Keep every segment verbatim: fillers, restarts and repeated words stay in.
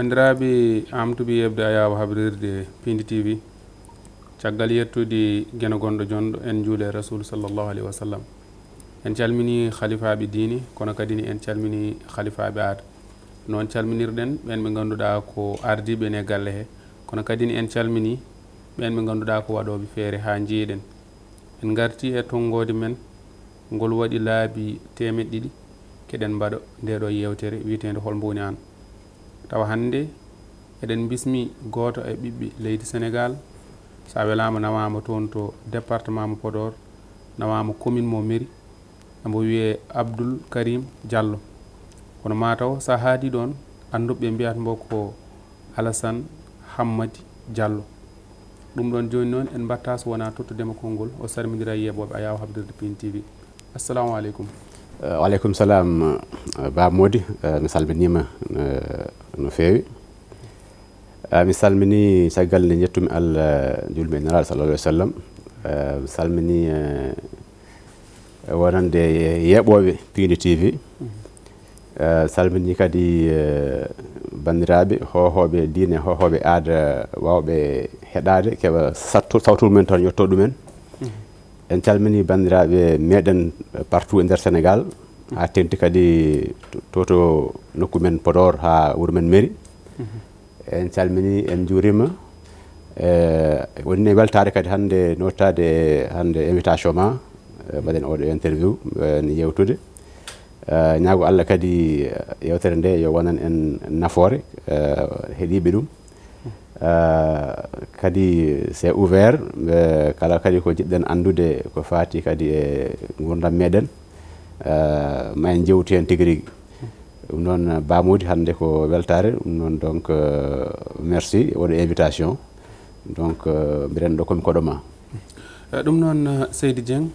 Banndiraaɓe, am tuɓi yeɓde ayaawo habrirde Pindi T V. Caggal yettude Geno gonɗo jonɗo, en njuule Rasul sallallahu alaihi wasallam. En calmini khalifaaɓe diine, kono kadi ni en calmini khalifaaɓe aada. Noon calminirɗen ɓeen ɓe ngannduɗaa ko ardiiɓe en e galle he, kono kadi ni en calmini ɓeen ɓe ngannduɗaa ko waɗooɓe feere haa njeeɗen. En ngarti e tonngoode men, ngol waɗi laabi teemeɗɗe ɗiɗi, keɗen mbaɗo nde ɗo yeewtere wiyeteende Hol mbo woni aan. Tawa hannde eɗen mbismi gooto e ɓiɓɓe leydi Senegaal, so a welaama nawaama toon to département mo Podor, nawaama commune mo Mairie, emo wiyee Abdoul Karim Diallo. Kono maa taw so a haadii ɗoon, annduɓe mbiyat mbo ko Alassane Hammadi Diallo. Ɗum ɗoon jooni noon en mbaɗta so wonaa tottude mo konngol, o salmindira e yeeɓooɓe ayaawo habrirde Pindi T V. Assalamu aleykum. Wa aleykum salam, Ba Mody, mi salminiima no feewi. Mi salmini caggal nde njettumi Allah, njuulmi e Nelaaɗo sallallahu alaihi wasallam. Mi salmini wonande yeeɓooɓe Pindi T V. Salmini kadi banndiraaɓe hoohooɓe diine, hoohooɓe aada, waawɓe heɗaade keɓa sawtu mumen toon yetto ɗumen. En calmini banndiraaɓe meɗen partout e nder Senegaal, haa teeŋti kadi to to nokku men Podor haa wuro men Mairie. En calmini, en njuuriima. Woni ne weltaare kadi hannde nootaade hannde invitation ma, mbaɗen oɗo interview, en yewtude. Ñaago Allah kadi yewtere nde yo wonan en nafoore heɗiiɓe ɗum. Kadi c'est ouvert, kala kadi ko jiɗɗen anndude ko faati kadi e nguurndam meɗen, ma en njewtu heen tigi rigi. Ɗum noon Ba Mody, hannde ko weltaare. Ɗum noon donc merci oɗo invitation. Donc mbiɗen ɗo komi koɗo ma. Ɗum noon Seydi Dieng,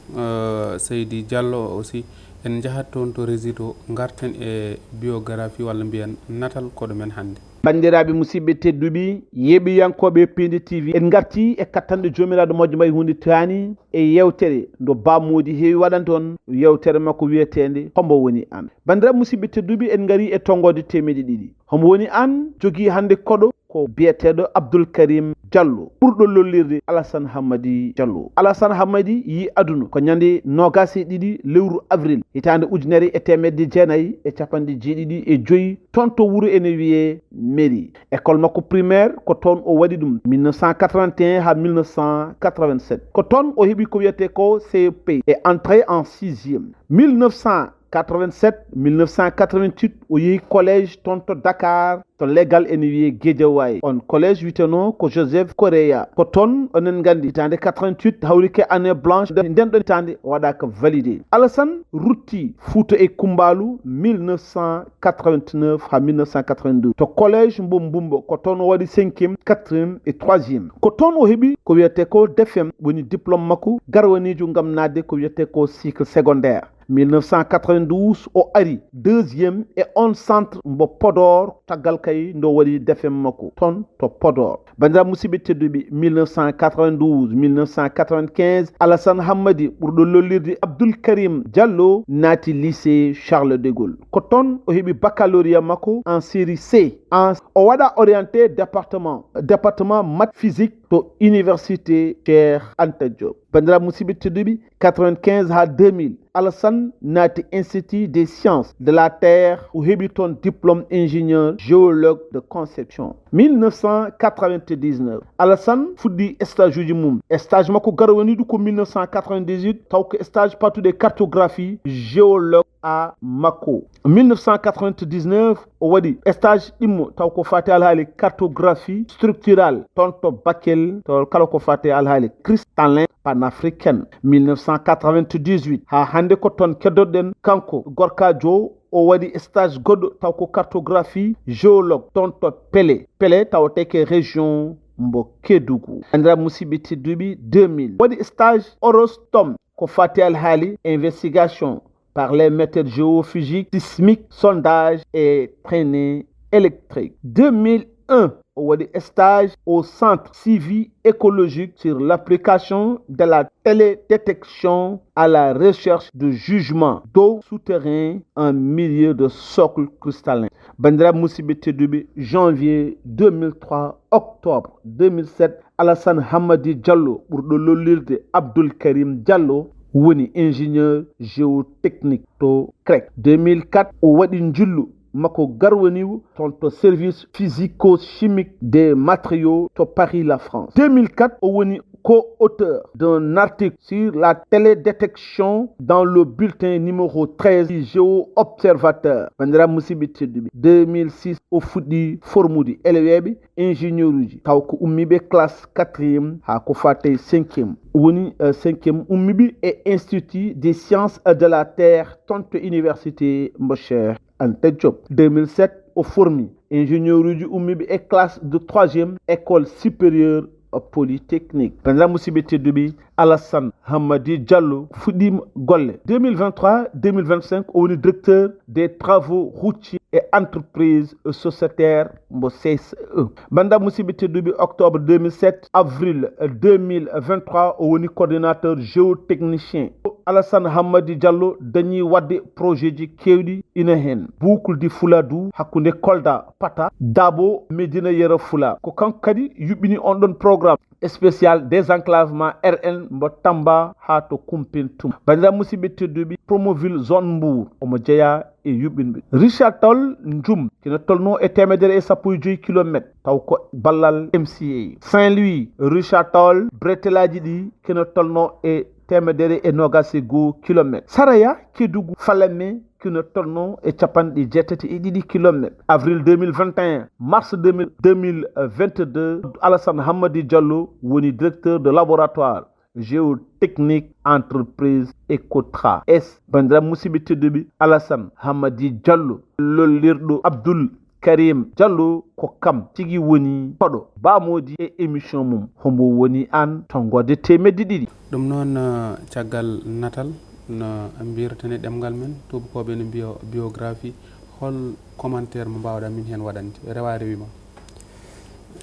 Seydi Diallo aussi, en njahat toon to régie to, ngarten e biographie walla mbiyen natal koɗo men hannde. Banndiraaɓe musidɓe tedduɓe yeeɓiyankooɓe Pindi T V, en ngarti e kattanɗe Joomiraaɗo moƴƴo mbayi huunde taani e yeewtere ndo Ba Mody heewi waɗan toon yeewtere makko wiyeteende Hombo woni aan. Banndiraaɓe musidɓe tedduɓe, en ngari e tonngoode teemeɗe ɗiɗi. Hombo woni aan jogii hannde koɗo ko biyeteeɗo Abdoul Karim Diallo, ɓurɗo lollirde Alassane Hammadi Diallo. Alassane Hammadi yii aduna ko ñande noogaas e ɗiɗi lewru avril hitaande ujunere e teemedde jeenayi e capanɗe jeeɗiɗi e joyi, toon to wuro ene wiyee Mairie. École makko primaire ko toon o waɗi ɗum, mille neuf cent quatre-vingt-un haa mille neuf cent quatre-vingt-sept. Ko toon o heɓi ko wiyetee ko C E P et entrée en sixième. Mille neuf cent quatre-vingt-sept, mille neuf cent quatre-vingt-huit, o yehi collège toon to Dakar, to legal ene wiyee Guédiawaye. On collège wiyeteno ko Joseph Correa. Ko toon, onon nganndi, hitaande quatre-vingt-huit hawri ke année blanche, nden ɗon hitaande o waɗaaka validé. Alassane rutti Fuuta e Kumbaalu mille neuf cent quatre-vingt-neuf haa mille neuf cent quatre-vingt-douze to collège mbo Mbumbo. Ko toon o waɗi cinquième, quatrième et troisième. Ko toon o heɓi ko wiyetee ko D E F M, woni diplôme makko garwaniijo ngam naatde ko wiyetee ko cycle secondaire. Mille neuf cent quatre-vingt-douze, o ari deuxième e on centre mbo Podor, caggal kay nde o waɗi D E F M makko toon to Podor. Banndiraaɓe musidɓe tedduɓe, mille neuf cent quatre-vingt-douze, mille neuf cent quatre-vingt-quinze, Alassane Hammadi, ɓurɗo lollirde Abdoul Karim Diallo, naati lycée Charles de Gaulle. Ko toon o heɓi baccalauréat makko en série C. En, o waɗa orienté département, département maths physique to université Cheikh Anta Diop. Banndiraaɓe musidɓe tedduɓe, quatre-vingt-quinze haa deux mille, Alassane naati Institut des sciences de la terre, o heɓi toon diplôme ingénieur géologue de conception. Mille neuf cent quatre-vingt-dix-neuf, Alassane fuɗɗi stage uji mum. Stage makko garwaniiɗo ko mille neuf cent quatre-vingt-dix-huit, taw ko stage paatuɗo e cartographie géologue à Mako. Mille neuf cent quatre-vingt-dix-neuf, o waɗi stage ɗimmo taw ko faati alhaali cartographie structurale toon to Bakel, to kala ko faati alhaali cristallin panafricaine. Mille neuf cent quatre-vingt-dix-huit haa hannde ko toon keddoɗen kanko gorkaajo o, o waɗi stage goɗɗo taw ko cartographie géologue toon to Pele. Pele tawetee ko région mbo Kédougou. Banndiraaɓe musidɓe tedduɓe, deux mille, waɗi stage Orostom ko faati alhaali investigation par les méthodes géophysiques, sismiques, sondage et traînée électrique. Deux mille un, o waɗi stage au Centre Suivi Écologique sur l'application de la télédétection à la recherche de jugement d'eau souterrain en milieu de socle cristallin. Bandiraɓe musidɓe tedduɓe, janvier deux mille trois, octobre deux mille sept, Alassane Hammadi Diallo, ɓurɗo lollirde Abdoul Karim Diallo, woni ingénieur géotechnique to crec. Deux mille quatre, o waɗi njillu makko garwaniiwo toon to service physico-chimique des matériaux to Paris, la France. Deux mille quatre, o woni co-auteur d'un article sur la télédétection dans le bulletin numéro treize du Géo Observateur. Bandiraɓe musidɓe tedduɓe, deux mille six, o fuɗɗi formude elewɓe ingénieur uji, taw ko ummiiɓe classe quatrième haa ko faati cinquième. Woni, euh, cinquième ummiiɓe e Institut des sciences de la terre toon to université mbo Cheikh Anta Diop. Deux mille sept, o formi ingénieur uji ummiiɓe e classe de troisième école supérieure polytechnique. Bandiraɓe musidɓe tedduɓe, Alassane Hammadi Diallo fuɗɗiima golle. Deux mille vingt-trois, deux mille vingt-cinq, o woni directeur des travaux routiers et entreprises sociétaires mbo C S E. Bandiraɓe musidɓe tedduɓe, octobre deux mille sept, avril deux mille vingt-trois, o woni coordinateur géotechnicien. Alassane Hammadi Diallo dañi waɗde projet ji keewɗi, ina heen boucle du Fouladou hakkunde Kolda Pata, Dabo, Médina Yoro Fula. Ko kanko kadi yuɓɓini on ɗon programme spécial désenclavement R N mbo Tamba haa to Koumpentoum. Bandiraɓe musidɓe tedduɓe, Promoville zone Mbour omo jeyaa e yuɓɓinɓe. Richard Toll, Ndioum, kina tolno e teemedere e sappo e joyi kilometre, taw ko ballal M C A. Saint-Louis, Richard Toll, bretelaji ɗi kina tolno e teemedere e noogas e goo kilometre. Saraya, Kédougou, Falémé, kina tolno e capanɗe jeetati e ɗiɗi kilometre. Avril deux mille vingt et un, mars deux mille, deux mille vingt-deux, Alassane Hammadi Diallo woni directeur de laboratoire géotechnique entreprise Ecotra S. Bandiraɓe musidɓe tedduɓe, Alassane Hammadi Diallo, lollirɗo Abdoul Karim Diallo, ko kam tigi woni koɗo Ba Mody e émission mum, Hombo Woni Aan, tonngode teemedde ɗiɗi. Ɗum noon, eh, caggal natal, no mbiyretene ɗemngal men, tuubakooɓe no mbiyo biographie, hol commentaire mo mbaawɗaa min heen waɗande, rewa rewi ma?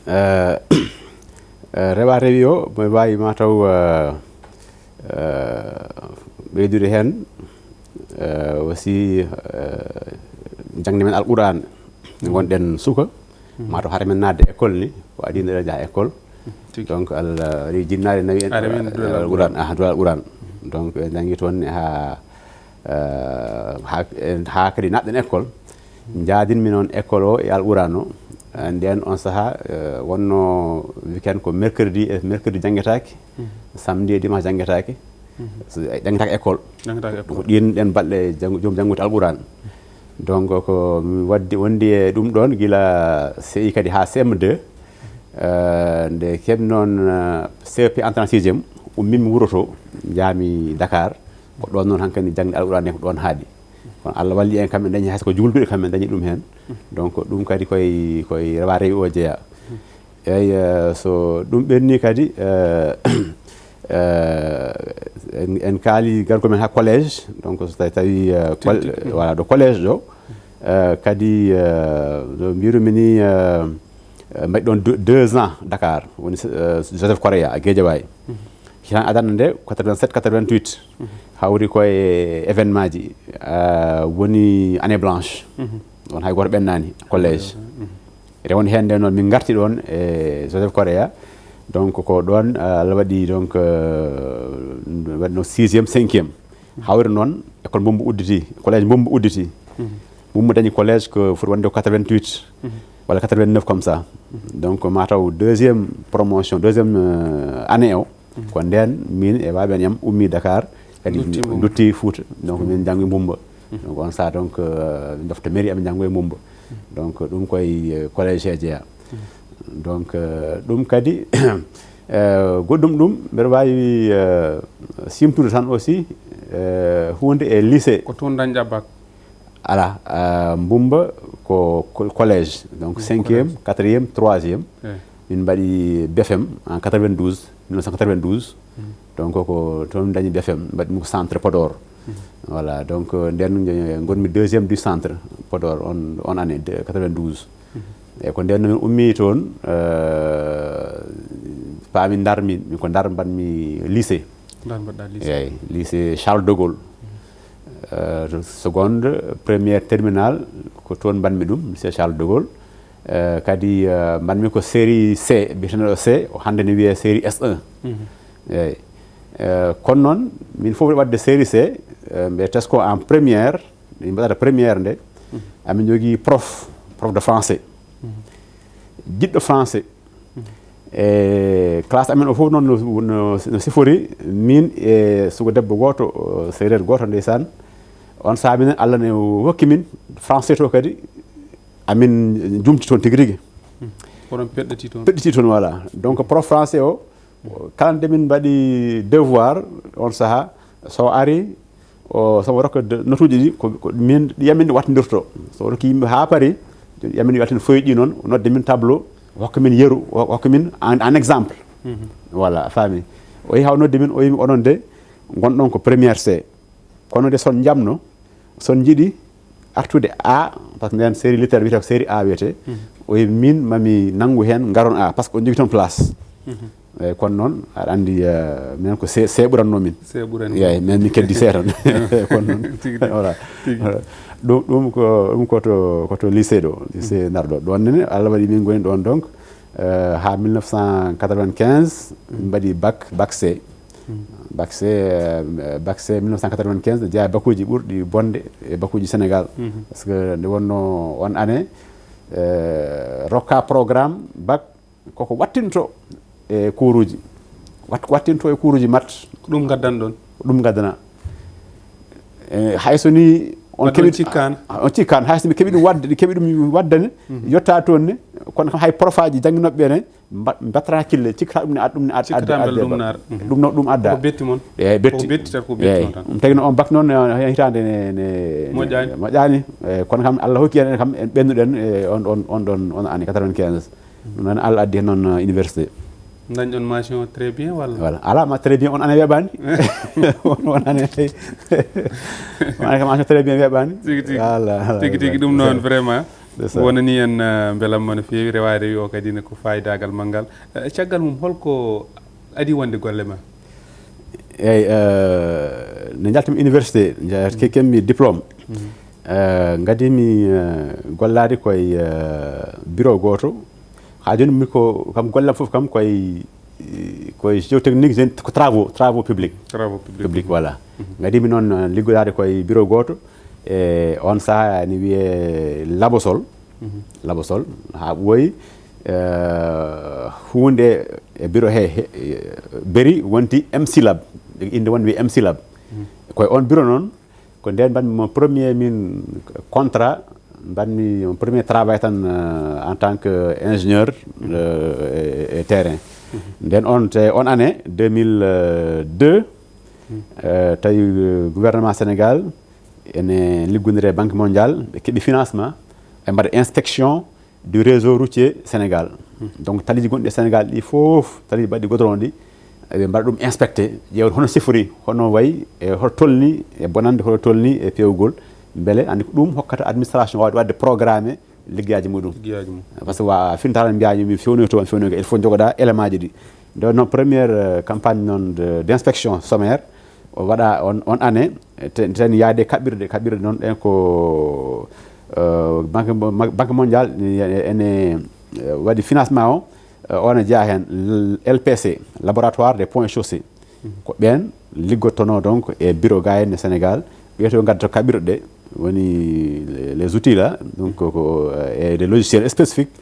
Eh, eh, rewa rewi o, mo waawi ma taw, eh, eh, ɓeydude heen, eh, aussi, eh, jaŋde men Alquraan, nde ngonɗen suka, ma taw hare men naatde école ni, ko adii nde eɗen njaha école. Tigi. Donc, Allah waɗi jinnaare nawi en, Aɗa men duɗal Alquraan, ah, duɗal Alquraan. Donc, en njanngi toon haa, eh, haa, haa kadi naatɗen école. Njaadinmi noon école o e Alquraan o. Eh, ndeen on sahaa, eh, wonno weekend ko mercredi e mercredi janngetaake, samedi e dimanche janngetaake. So, eh, janngetaake école. Janngetaake école. Ko ɗiin ɗeen balɗe janngu-, joom janngude Alquraan. Donc, ko mi waddi, wondi e ɗum ɗoon gila C I kadi haa C M deux. Eh, nde keɓ noon, eh, C E P entrée en sixième, ummiimi wuro to, njaami Dakar. Ko ɗoon noon hankadi jaŋde Alquraan en ko ɗoon haaɗi. Kono Allah walli en, kam en dañi hay so ko juulduɗe, kam en dañi ɗum heen. Donc, ɗum kadi koye, koye rewa rewi o jeyaa. Eeyi, eh, so ɗum ɓenni kadi, eh, eh, en, en kaali gargol men haa collège. Donc, so tawi, tawi, eh, col-, tigi, tigi. Voilà, ɗo collège ɗo, eh, kadi, eh, no mbiirumi ni, eh, eh, mbaɗi ɗoon deux, deux ans Dakar, woni, eh, Joseph Correa, Guédiawaye. Hitan adana nde, quatre-vingt-sept, quatre-vingt-huit, hawri ko e événement ji, eh, woni année blanche. Ɗoon hay gooto ɓennaani, collège. Rewnde heen nde noon, min ngarti ɗoon e Joseph Correa. Donc, ko ɗoon, eh, Allah waɗi, donc, eh, waɗno sixième, cinquième. Hawri noon, école Mbumba udditi, collège Mbumba udditi. Mbumba dañi collège ko foti wonde ko quatre-vingt-huit walla quatre-vingt-neuf comme ça. Donc, ma taw deuxième promotion, deuxième, eh, année o, ko ndeen min e baaba en yam ummi Dakar, kadi ndutti Mbumba. Ndutti Fuuta. Donc, min njanngi Mbumba. Donc, on saha, donc, eh, min ndofta mairie, amin njanngo e Mbumba. Donc, ɗum koye, eh, collège he jeyaa. Donc, eh, ɗum kadi, eh, goɗɗum ɗum, mbeɗa waawi, eh, siimtude tan aussi, eh, huunde e lycée. Ko toon dañɗa bac? Alaa, eh, Mbumba ko, ko collège. Donc, cinquième, quatrième, troisième. Eyi. Min mbaɗi B F M en quatre-vingt-douze, mille neuf cent quatre-vingt-douze. Donc, ko toon dañi B F M, mbaɗmi ko centre Podor. Voilà, donc, ndeen ngonmi deuxième du centre Podor on, on année de quatre-vingt-douze. Eyi, ko ndeen no min ummii toon, eh, paa min Ndar, min, min ko Ndar mbaɗmi lycée. Ndar mbaɗɗaa lycée. Eyi, lycée Charles de Gaulle. Eh, to seconde, première, terminale, ko toon mbaɗmi ɗum, lycée Charles de Gaulle. Eh, kadi, eh, mbaɗmi ko série C, biyeteeɗo C, o hannde ne wiyee série S un. Mhm. Eyi. Eh, kono noon, min fof waɗde série C, eh, mbe tesko en première, min mbaɗata première nde, amin jogii prof, prof de français. Jiɗɗo français. E classe amen o fof noon no, no, no sifori, min e suka debbo gooto, o, seereer gooto ndeysaan. On sahaa minen Allah ne hokki min français to kadi, amin jumti toon tigi rigi. Kono peɗɗiti toon. Peɗɗiti toon, voilà. Donc prof français o, kala nde min mbaɗi devoir on sahaa, so ari, o, somo rokka de-, notuuji ɗi, ko, ko min, ɗi amin wattindirto. So rokki yimɓe haa pari, ɗi amin wattin feuille ɗi noon, o nodde min tableau, hokka min yeru, o hokka min en, en exemple. Mhm. Voilà, a faami. O yehi o nodde min, o yimi onon de, ngonɗon ko première C. Kono de son jamno, son jiɗi artude A, parce que nden série littéraire wiyetee ko série A wiyetee. Mhm. O wi min mami nanngu heen, ngaron A, parce que on jogii toon place. Mhm. Eyi, kono noon, aɗa anndi, eh, minen ko C, C ɓuratnoo min. C ɓuratnoo. Eyi, min min keddi C tan. Kono noon, Tigi, tigi. Voilà. Tigi. Voilà. Ɗum, ɗum ko, ɗum ko to, ko to lycée ɗo, lycée Ndar ɗo. Ɗoon ne, Allah waɗi min ngoni ɗoon donc, eh, haa mille neuf cent quatre-vingt-quinze, min mbaɗi bac, bac C. Bac C, eh, bac C mille neuf cent quatre-vingt-quinze, ne jeyaa e bac uji ɓurɗi bonde e bac uji Sénégal. Mhm. Parce que nde wonnoo on année, eh, rokka programme bac koko wattinto e cours uji. Wat-, wattinto e cours uji mat. Ko ɗum ngaddan ɗoon. Ko ɗum ngaddana. E, hay so ni on Wadde on keɓi cikkaano. On cikkaano. Hay so mi keɓi ɗum waɗde, ɗi keɓi ɗum waɗde ne, yetta toon ne, kono kam hay profaaji jannginooɓe ɓe ne, mba-, mbattata hakkille, cikkata ɗum ne ad-, ɗum ne ad-, Cikkata adda, mbele adda ɗum ba-, naata. Mhm. Ɗum no, ɗum adda. Ko betti mon. Eyi, betti. Ko betti tan, ko betti Eyi. mon tan. Ɗum tagi no on bac noon, eh, hitaande ne, ne, ne Moƴƴaani. Moƴƴaani. Eh, kono kam Allah hokki en kam, en ɓennuɗen, eh, on, on, on ɗon, on année quatre-vingt-quinze. Ɗum noon Allah addi heen noon, eh, université. Ndañɗon mention très bien walla? Voilà. Alaa ma très bien, on année weeɓaani. On année, on année kam mention très bien weeɓaani. Tigi, tigi. Voilà, voilà, Tigi, tigi, voilà. ɗum noon vraiment. C'est ça. Wonani en, eh, mbelamma no feewi, rewaade wi o kadi ne ko faayidaagal manngal. Eh, caggal mum, holko adii wonde golle ma? Eyi, eh, nde njaltimi université, nja-, ke-, keɓmi diplôme. Eh, ngadimi, eh, gollaade koye, eh, bureau gooto. Haa jooni mi ko, kam golle am fof kam koye, koye géotechnique, génie, ko travaux, travaux publics. Travaux publics. Public, voilà. Ngadimi noon, eh, liggodaade koye bureau gooto. E on sahaa ne wiyee Labosol. Labosol, haa ɓooyi, eh, huunde e bureau he, he, eh, beri wonti M C Lab. Innde wonde wiyee M C Lab. Koye on bureau noon, ko ndeen mbaɗmi mon premier min contrat, mbaɗmi mon premier travail tan, eh, en tant que ingénieur, eh, e, e terrain. Ndeen on, te on année deux mille deux, eh, tawi, eh, gouvernement Sénégal ene liggondiri e Banque Mondiale, ɓe keɓi financement, ɓe mbaɗa inspection du réseau routier Sénégal. Donc, taliiji gonɗi e Sénégal ɗi fof, taliiji baɗɗi goudron ɗi, eɓe mbaɗa ɗum inspecté, ƴeewa hono sifori, hono wayi, e hoto tolni e bonannde, hoto tolni e peewgol, mbele anndi ko ɗum hokkata administration waawde waɗde programme liggeyaaji muɗum. Liggeyaaji mum. Parce que wa fintalan mbiyaa mi fewnoy to, mi fewnoy ko, il faut jogoɗa élément ji ɗi. Nde wonno première, euh, campagne noon de, d'inspection sommaire, o waɗa on, on année, te, ten yaade kaɓɓirɗe, kaɓɓirɗe noon ɗen ko, euh, Banque Mo-, Banque Mondiale ene, euh, waɗi financement o, euh, on jeyaa heen L P C, Laboratoire des Ponts et Chaussées. Ko ɓeen liggottonoo donc e bureau ga en e Sénégal, ɓe to ngadda kaɓirɗe, woni les, les outils là, donc ko, euh, e des logiciels spécifiques,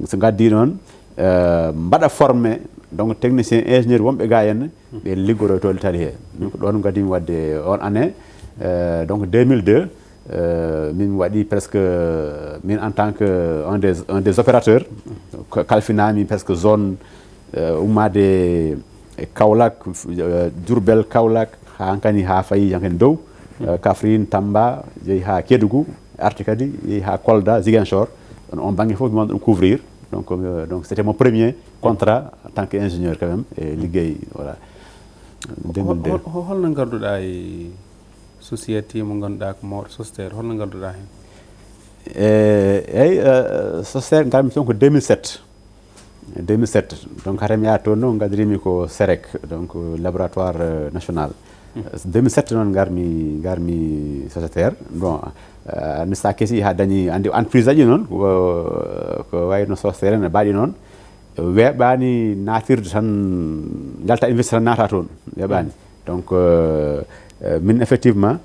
so ngaddi noon, euh, mbaɗa formé donc technicien ingénieur wonɓe ga en, ɓe liggoto to tali he. Donc ɗoon ngadimi waɗde on année, euh, donc deux mille deux, euh, min waɗi presque, euh, min en tant que un des, un des opérateurs, ko-, kalfinami presque zone, euh, ummaade e Kaolack, euh, Diourbel, Kaolack, haa hankani haa fayi hankani dow, euh, Kaffrine, Tamba, yehi haa Kédougou, arti kadi yehi haa Kolda, Ziguinchor. On, on bannge fof mi wonno ɗum couvrir. Donc, euh, donc c'était mon premier contrat en tant qu'ingénieur quand même, e liggey, voilà. Ko, ko, ko, holno ngarduɗaa e société mo ngannduɗaa ko mawɗo sociétaire, holno ngarduɗaa heen? E, eyyi, eh, Soster ngarmi toon ko deux mille sept. Deux mille sept. Donc, hara mi yaha toon noon, ngaddirimi ko SEREC, donc, laboratoire, euh, national. Deux mille sept noon ngarmi, ngarmi Soster. Bon, euh, anndi so a keesi haa dañi, anndi entreprise aji noon, ko, ko wayno Soster en, mbaɗi noon. Weeɓaani naatirde tan, njalta investir tan naata toon. Weeɓaani. Donc, euh, euh, min effectivement,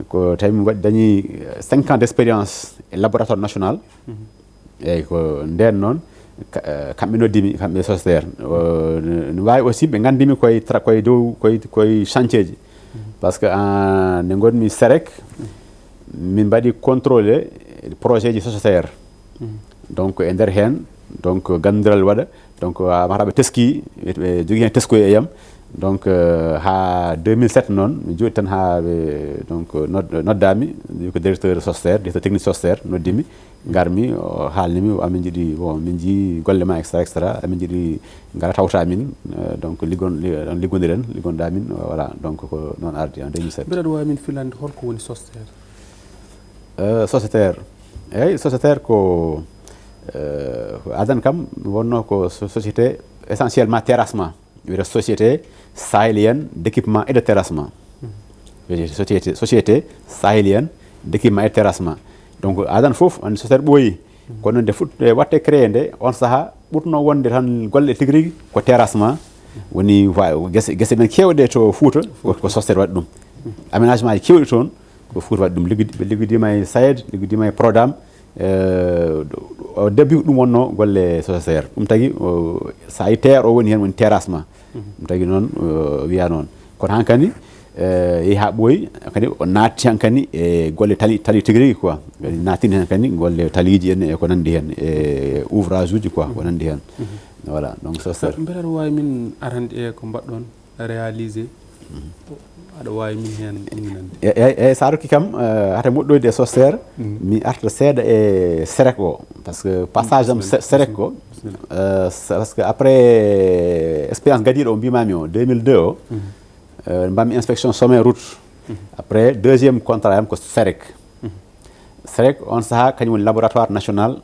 ko tawi mi waɗi dañi cinq ans d'expérience e laboratoire national. Eyyi, ko ndeen noon, ka-, eh, kamɓe noddimi, kamɓe Soster. O, no, no waawi aussi ɓe nganndimi koye tra-, koye dow, koye, koye chantier ji. Par ce que, ah, nde ngonmi SEREC, min mbaɗi contrôlé projet ji Soster. Donc, e nder heen, donc, ganndiral waɗa, donc, a mataɓe teski, ɓe jogii heen teskoy e yam. Donc, euh, haa deux mille sept noon, mi jooɗi tan haa ɓe, donc, nod-, noddaami, wi ko directeur Soster, directeur technique Soster, noddimi, ngarmi, o haalnimi, o amin njiɗi, bon, min njii golle ma, et cetera, et cetera, amin njiɗi ngara tawta min, euh, donc, liggon-, li-, liggondiren, liggonɗa min, voilà, donc, ko noon ardi en deux mille sept. Mbeɗa aɗa waawi min filande holko woni Soster? Euh, Soster. Eyyi, Soster ko, euh, ko adan kam, wonno ko so-, société essentiellement terrassement. Wiyete Société Sahélienne d'Équipement et de Terrassement. Wiyete Société, Société Sahélienne d'Équipement et de Terrassement. Donc, adan fof, on Soster ɓooyi. Kono nde fut-, nde watte créé nde, on saha ɓurno wonde tan golle tigi rigi ko terrassement. Woni wa-, gese, gese men keewɗe to Fouta, ko, ko Soster waɗi ɗum. Aménagement ji keewɗi toon, ko Fouta waɗi ɗum. Liggi-, ɓe liggodima e SAED, liggodima e Prodam. Eh, o début ɗum wonno golle Soster. Ɗum tagi, o, so a yi terre o woni heen, woni terrassement. Ɗum tagi noon, o wiya noon. Kono hankadi, eh, yehi haa ɓooyi, kadi o naatti hankadi e golle tali, tali tigi rigi quoi. Kadi nattini heen kadi golle taliiji en e ko nanndi heen, e ouvrage uji quoi, ko nanndi heen. Voilà, donc Soster. Mbeɗa aɗa waawi min arande e ko mbaɗɗon réalisé? Aɗa waawi min heen ɗumminande? E, e, e, so a rokki kam, eh, hade moƴƴoyde e Soster, mi arta seeɗa e SEREC o. Par ce que passage am Se-, SEREC ko, eh, sa-, par ce que après expérience gadiiɗo o mbimami o, deux mille deux o, eh, mbammi inspection sommet route. Après, deuxième contrat am ko SEREC. SEREC, on saha kañum woni laboratoire national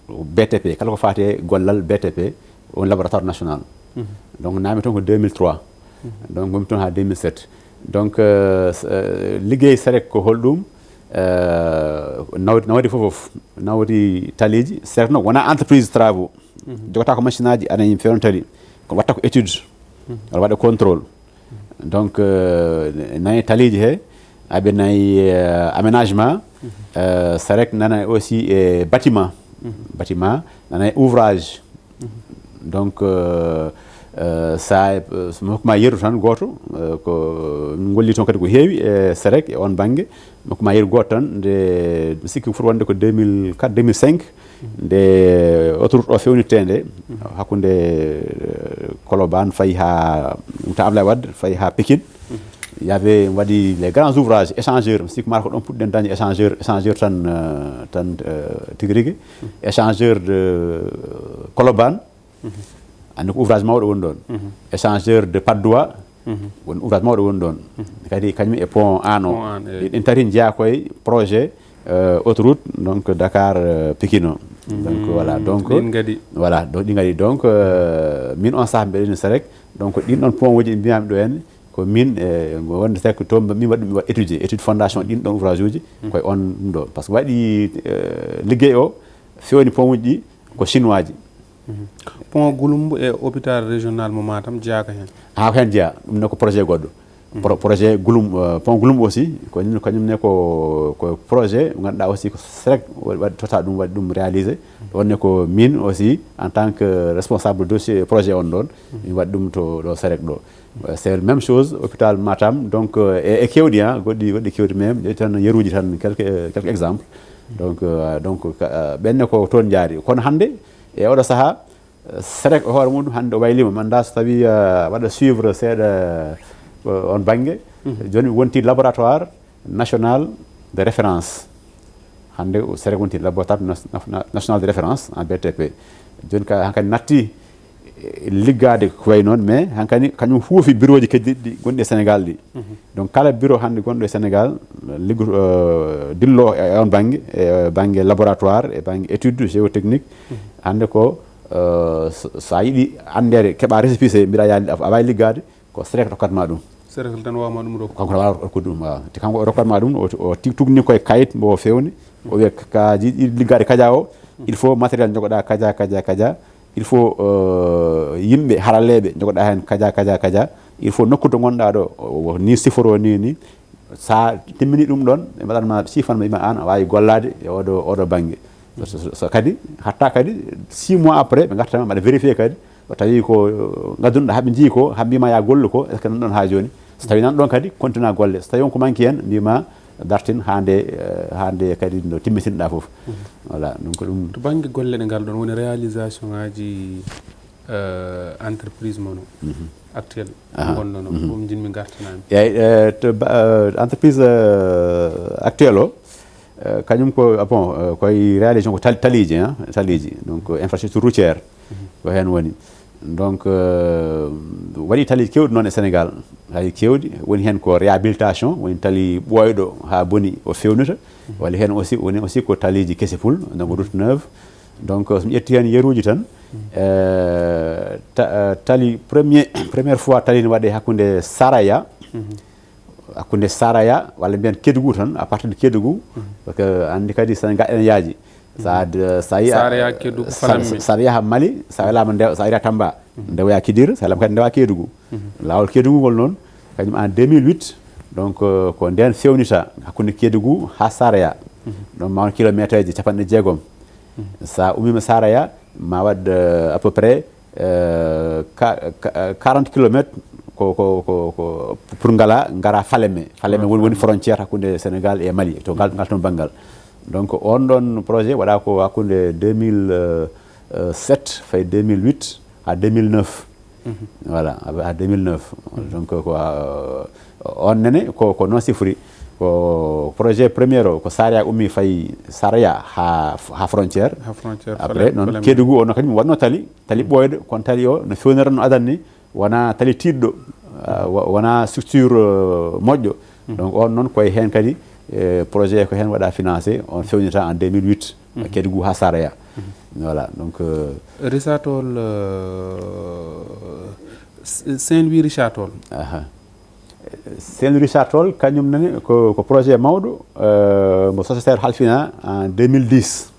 B T P. Kala ko faati e gollal B T P, on laboratoire national. Donc, naami toon ko deux mille trois. Donc, ngonmi toon haa deux mille sept. Donc, euh, s-, euh, liggey SEREC ko holɗum? Euh, nawdi, nawdi fof fof. Nawdi taliiji, SEREC noon wona entreprise travaux. Jogata ko machine aji, aɗa feewna tali. Ko watta ko étude. Walla waɗa contrôle. Donc, euh, nayi taliiji he, aɓe nayi, euh, aménagement, euh, SEREC nana aussi e bâtiment. Bâtiment, nana e ouvrage. Donc, euh, euh, sa, euh, so mi hokkuma yeru tan gooto, euh, ko min ngolli toon kadi ko heewi e SEREC e on bannge. Mi hokkuma yeru gooto tan, nde mi sikki foti wonde ko deux mille quatre, deux mille cinq, nde autoroute o fewnirte nde, hakkunde, euh, Colobane fayi haa, ɗum ta Ablaye Wade, fayi haa Pikine. Il y avait, waɗi les grands ouvrages, échangeur, mi sikki mata ko ɗon puɗɗen dañde échangeur, échangeur tan, euh, tan, euh, tigi rigi. Échangeur de, euh, Colobane, anndi ko ouvrage mawɗo woni ɗon. Échangeur de Patte d'Oie, woni ouvrage mawɗo woni ɗon. Kadi kañum e pont Hann o. Pont Hann, eyi. Ɗi-, ɗin tati njeyaa koye projet, euh, autoroute, donc, Dakar, euh, Pikine o. Donc, voilà, donc, ɗin ngadi. Voilà, donc, ɗi ngadi. Donc, euh, min on saha mbeɗen SEREC, donc, ɗin ɗon pont uji ɗi mbiyami ɗo en, ko min, e, wonde SEREC toon, min waɗi ɗum, mi waɗi étudier, étude fondation ɗin ɗon ouvrage uji, koye on ɗum ɗo. Par ce que waɗi, euh, liggey o, fewni pont uji ɗi ko chinois ji. Pont Gouloumbou e hôpital régional mo Matam jeyaaka heen? Haa ko heen jeyaa, ɗum ne ko projet goɗɗo. Pro-, projet Gouloumbou, euh, pont Gouloumbou aussi, ko ñun, kañum ne ko, ko projet mo ngannduɗaa aussi ko SEREC wa-, waɗi tota ɗum, waɗi ɗum réalisé. Ɗon ne ko min aussi, en tant que responsable dossier projet on ɗon, min waɗi ɗum to ɗo SEREC ɗo. Euh, c'est la même chose, hôpital Matam, donc, euh, e, e keewɗi, hein, goɗɗi, goɗɗi keewɗi, mais mi ƴetti tan yeruuji tan, quelques, euh, quelques exemples. Donc, euh, donc, ka-, euh, ɓenne ko toon njaari. Kono hannde, e oɗo saha, euh, SEREC o hoore mum hannde o waylima. Mi annda so tawi, euh, waɗa suivre seeɗa, euh, on bannge. Jooni wonti laboratoire national de référence. Hannde o SEREC wonti laboratoire nas-, na-, na-, national de référence en B T P. Jooni ka, hankadi natti liggaade ko wayi noon, mais hankadi kañum huufi birooji keddiɗi ɗi gonɗi e Sénégal ɗi. Donc kala biro hannde gonɗo e Sénégal, liggoto, euh, dillo e on bannge, e bannge laboratoire, e bannge étude géotechnique. Hannde ko, euh, so, so a yiɗi anndeede, keɓa récépissé, mbiɗa yaade, a waawi liggaade, ko SREC rokkat ma ɗum. SREC tan wawa ma ɗum rokku. Kanko wawa rokkude ɗum, waaw. Te kanko o rokkat ma ɗum, o, o ti-, tugni koye kayit mbo o fewni. O wiya ka, ka ji-, ɗi liggaade kaja o, il faut matériel jogoɗa kaja, kaja, kaja. Il faut, euh, yimɓe haraleɓe jogoɗa hen kaja, kaja, kaja. Il faut nokku to gonɗa ɗo, o, o, ni siforo ni, ni. Sa timmini ɗum ɗon, ɓe mbaɗan ma sifan ma, ɓe mbiya an a wawi gollade e oɗo, oɗo banggue. So, so, so kadi, hatta kadi, six mois après, ɓe garta ma, mbaɗa vérifier kadi, o tawi ko, euh, gaddunoɗa, haɓe jii ko, haɓe mbima ya gollu ko, est-ce que nan ɗon ha joni? So tawi nan ɗon kadi, continue golle. So tawi won ko manque hen, mbima dartin ha nde, euh, ha nde kadi no timmitinɗa fof. Voilà, donc ɗum. To banggue golle ɗe ngal ɗon woni réalisation ngaji, euh, entreprise mono actuel gonnono, ɗum jinmi gartanami. Eyyi, euh, to ba-, euh, entreprise, euh, actuel o, euh, kañum ko, ah bon, euh, koye réalisation ko tal-, taliji, hein, taliji. Donc, euh, infrastructure routière, ko hen woni. Donc, euh, waɗi taliji kewɗi noon e Sénégal, hay kewɗi. Woni hen ko réhabilitation, woni tali ɓooyɗo ha boni o fewnita. Walla hen aussi, woni aussi ko taliji kesi pul, donc route neuve. Donc, so mi ƴetti hen yeruji tan, euh, ta-, euh, tali premier, première fois tali ne waɗe hakkude Saraya, hakkude Saraya, walla mbiyen Kédougou tan, à partir de Kédougou, parce que andi kadi Sénégal ene yaaji. Sa, sa yiya, Saraya, Kédougou, sa, Falamé. Sa, sa yaha Mali, sa welama nde, sa ira Tamba, ndewoya Kidira, sa welama kadi ndewa Kédougou. Lawol Kédougou ngol noon, kañum en deux mille huit, donc, euh, ko nden fewnita hakkude Kédougou ha Saraya. Donc, ma won kilométre ji capanɗe jeegom. Sa ummima Saraya, ma waɗ, euh, à peu près, euh, ka-, ka-, quarante kilomètres ko, ko, ko, ko pour ngala, ngara Falémé. Falémé woni, woni frontière hakkude Sénégal e Mali, to ngal, ngal toon banngal. Donc, on ɗon projet waɗa ko hakkude deux mille sept fay deux mille huit ha deux mille neuf. Voilà, à deux mille neuf. Donc, ko, euh, on nene ko, ko non sifori. Ko projet premier o, ko Saraya ummi fay Saraya ha, ha frontière. Ha frontière, après, Falémé, noon Falémé. Kédougou o, no kañum wonno tali, tali ɓooyɗo, kono tali o no fewnira no adan ni, wona tali tiiɗɗo, ah, wo-, wona structure, euh, moƴƴo. Donc, on noon koye hen kadi, eh, projet ko hen waɗa financé, on fewnita en deux mille huit, Kédougou ha Saraya. Voilà, donc, euh, Richard Toll, euh, S-, Saint-Louis Richard Toll. Aha. Saint-Louis Richard Toll, kañum nani ko, ko projet mawɗo, euh, mo sociétaire halfina en deux mille dix.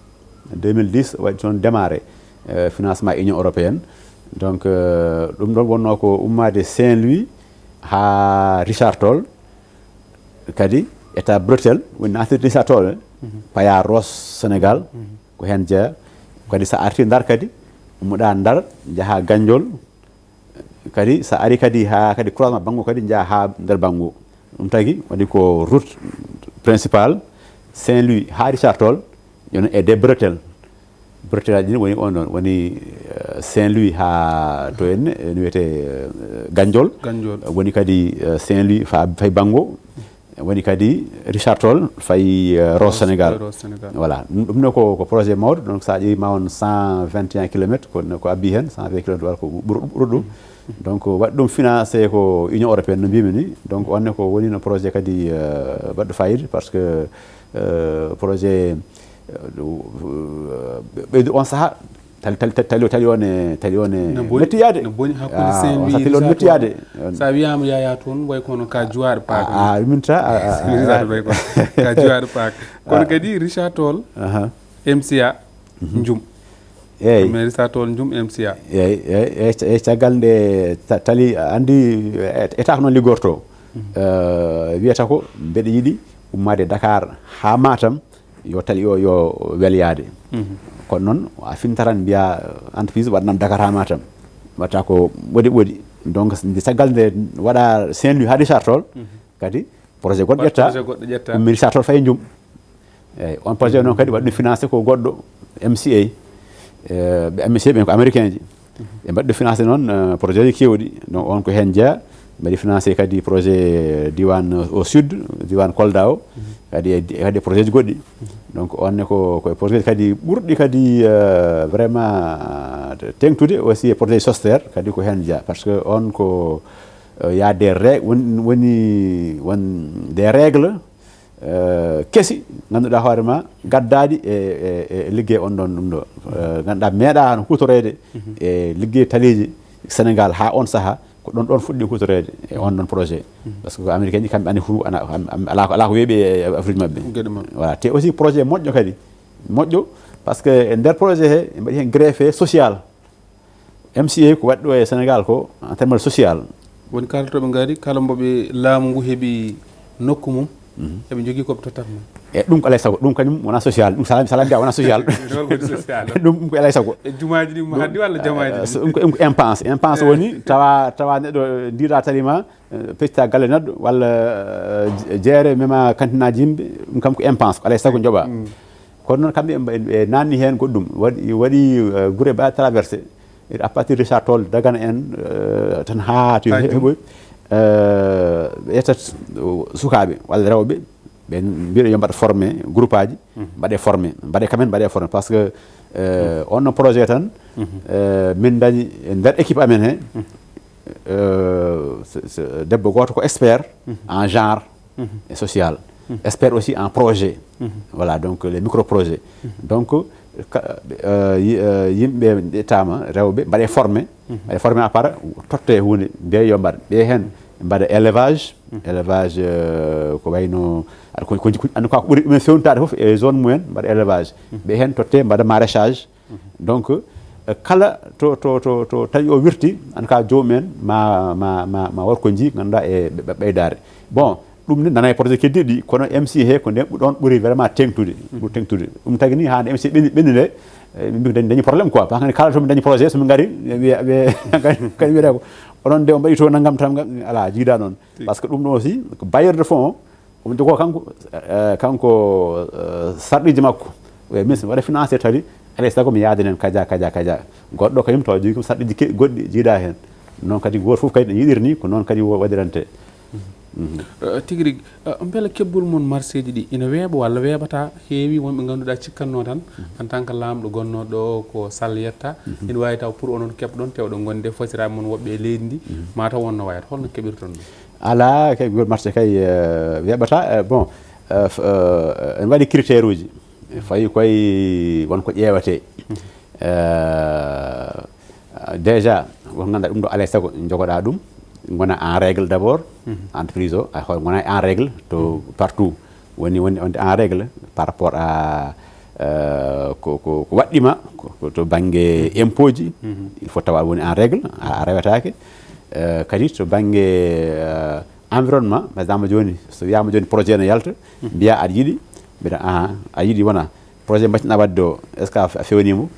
Deux mille dix, waɗi toon démarré, euh, financement Union européenne. Donc, euh, ɗum ɗon wonno ko ummade Saint-Louis ha Richard Toll, kadi étape Bretelle, woni natirde Richard Toll, paya Ross Sénégal, ko hen jeeya. Kadi sa arti Ndar kadi, ummuɗa Ndar, jaaha Gandiol, kadi sa ari kadi ha kadi croisement Bango kadi jaaha ha nder Bango. Ɗum tagi waɗi ko route principale Saint-Louis ha Richard Toll, joni e des bretelles. Bretelles aji ɗin woni on ɗon, woni, euh, Saint-Louis ha to en, en wiyete, euh, Gandiol. Gandiol. Woni kadi, euh, Saint-Louis fa, fay Bango. Woni kadi Richard Toll fay, euh, Ross Sénégal. Ross Sénégal. Voilà. Ɗum, ɗum ne ko, ko projet mawɗo. Donc, sa ƴeewi ma on cent vingt et un kilomètres, ko, ko abbi hen, cent vingt kilomètres walla ko ɓur-, ɓur-, ɓurɗo ɗum. Donc, waɗi ɗum financé ko Union européenne no mbimi ni. Donc, on ne ko woni no projet kadi, euh, baɗɗo fayida, parce que, euh, projet, euh, ɓeydu on saaha, tali, tali, tali, tali o ne, tali o ne metti yaade. No boni hakkunde. Ah, Saint-Louis on saaha tali o ne metti yaade. Sa wiyama yaya toon, way kono ka juwaɗo paak. Ah, ah, min ta, ah, ah, ah, Richard Toll way kono ka juwaɗo paak. Kono kadi Richard Toll, aha, M C A, Njum. Eyyi. Mais Richard Toll Njum M C A. Eyyi, eyyi, eyyi, ca-, eyyi, caggal nde ta-, tali, andi, eh, état ko noon liggorto. Euh, wiyata ko mbeɗa yiɗi ummade Dakar ha Matam, yo tali o yo welyaade. Kono noon a finta tan mbiya, euh, entreprise waɗanam Dakar ha Matam. Watta ko ɓoɗi ɓoɗi. Donc, nde caggal nde waɗa Saint-Louis ha Richard Toll, kadi projet goɗɗo ƴetta, ummi Richard Toll fayi Njum. Eyyi, on projet noon kadi waɗi ɗum financé ko goɗɗo M C A. Euh, ɓe M C A ɓen ko américain ji. Ɓe mbaɗi ɗum financé noon, euh, projet ji kewɗi. Donc, on ko hen jeeya. Mbaɗi financé kadi projet diwan au sud, diwan Kolda o, kadi e, kadi e projet ji goɗɗi. Donc on ne ko, ko e projet kadi ɓurɗi kadi, euh, vraiment, euh, teŋtude aussi e projet SOSTER, kadi ko heen jeyaa. Parce que on ko, euh, y a des règles, won, woni, won des règles, euh, kesi, ngannduɗaa hoore ma, gaddaaɗi e, e, e liggey on ɗon ɗum ɗo. Euh, ngannduɗaa meeɗaa hano huutoreede e liggey taliiji Sénégal haa on sahaa, ko ɗon, ɗon fuɗɗi huutoreede e on ɗon projet. Parce que ko américain ji kamɓe anndi fof ana, am, am, alaa ko, alaa ko weeɓi e Afrique maɓɓe. Geɗe maɓɓe. Voilà. Te aussi projet moƴƴo kadi. Moƴƴo, parce que e nder projet he, ɓe mbaɗi heen greffé social. M C A ko waɗi ɗo e Sénégal ko en terme social. Woni kala to ɓe ngari, kala mbo ɓe laamu ngu heɓi nokku mum, eɓe njogii ko ɓe tottata mum. E ɗum ko alay sago, ɗum kañum wona social, ɗum sala, sala mbiya wona social. Ɗum woni social. Ɗum, ɗum ko alay sago. E jumaaji ɗi mo haddi walla jamaaji ɗi? So, ɗum ko, ɗum ko impense. Impense woni tawa, tawa neɗɗo ndiiɗa tali ma, eh, peccita galle neɗɗo, walla, eh, jeere mema kantinaaji yimɓe, ɗum kam ko impense, ko alay sago njoɓa. Kono noon kamɓe ɓe, ɓe naanni heen goɗɗum. Waɗi, waɗi, eh, gure mbaɗa traversé. Et à partir de Richard Toll, Dagana en, eh, tan haa to heɓoy, eh, ɓe ƴettat, oh, sukaaɓe walla rewɓe, ɓe mbiɗo yo mbaɗa formé groupe aji, mbaɗe formé, mbaɗe quand même, mbaɗe formé. Parce que, eh, on no projet tan, eh, min dañi e nder équipe amen he, euh, ce, ce, debbo gooto ko expert en genre et social, expert aussi en projet. Voilà, donc les micro-projets. Donc, ka, euh, yi, euh, yimɓe ƴettaama, rewɓe, mbaɗe formé, mbaɗe formé à part, totte huunde, mbiye yo mbaɗ, ɓe heen mbaɗa élevage, élevage, euh, ko wayno, aɗa ko, ko, ko, en tout cas, ko ɓuri ɗumen fewntaade fof e zone mumen, mbaɗa élevage. Ɓe heen totte, mbaɗa maraîchage. Donc, euh, kala to, to, to, to tawi o wirti, en tout cas, joomum en ma, ma, ma, ma war ko nji, ngannduɗaa e ɓe, ɓe, ɓeydaare. Bon, ɗum ne nana e projet keddiiɗi, kono M C he ko nden ɗon ɓuri vraiment teŋtude, ɓuri teŋtude. Ɗum tagi ni haa nde M C ɓenni, ɓenni nde, eh, min dañi, dañi problème quoi. Parce que kala to min dañi projet, so min ngari, ɓe, ɓe, kadi wiyata ko, onon de on mbaɗi to nanngam tan, ngam, alaa, jiidaa noon. Parce que ɗum ɗo aussi, ko bailleur de fonds o, omo jogoo kanko, eh, kanko, eh, sarɗiiji makko. O wiya, min so mi waɗa financé tali, alay sago mi yaadanen kaja, kaja, kaja. Goɗɗo kañum tawa jogii kam sarɗiiji ke-, goɗɗi jiidaa heen. Noon kadi gooto fof kadi no yiɗiri ni, ko noon kadi wo-, waɗirante. Mhm. Eh, tigi rigi, eh, mbela keɓgol mon marché ji ɗi ina weeɓa walla weeɓataa? Heewi wonɓe ngannduɗaa cikkatnoo tan, en tant que laamɗo gonnooɗo ɗo ko Sall yetta, ina waawi taw pour onon keɓɗon, tewɗo gonde fosiraaɓe mon woɓɓe e leydi ndi, mataw wonno wayata. Holno keɓirton ɗum? Alaa, kay, ngol marché kay, eh, weeɓataa. Eh, bon, eh, f-, eh, ene waɗi critère uji. Fayi koye won ko ƴeewetee. Eh, déjà, won ngannduɗaa ɗum ɗo alay sago njogoɗaa ɗum, ngona en règle d'abord, entreprise o, a hoore ngona en règle to partout. Woni, woni, wonde en règle par rapport à, euh, ko, ko, ko waɗɗima, ko, ko to bannge impôt ji, il faut tawa woni en règle, a, a rewetaake. Euh, kadi to bannge, euh, environnement, par exemple, jooni, so wiyaama jooni projet ne yalta, mbiya aɗa yiɗi, mbiɗa, aha, a yiɗi wona, projet mbaɗtinɗa waɗde o, est-ce que a, a fewniimo?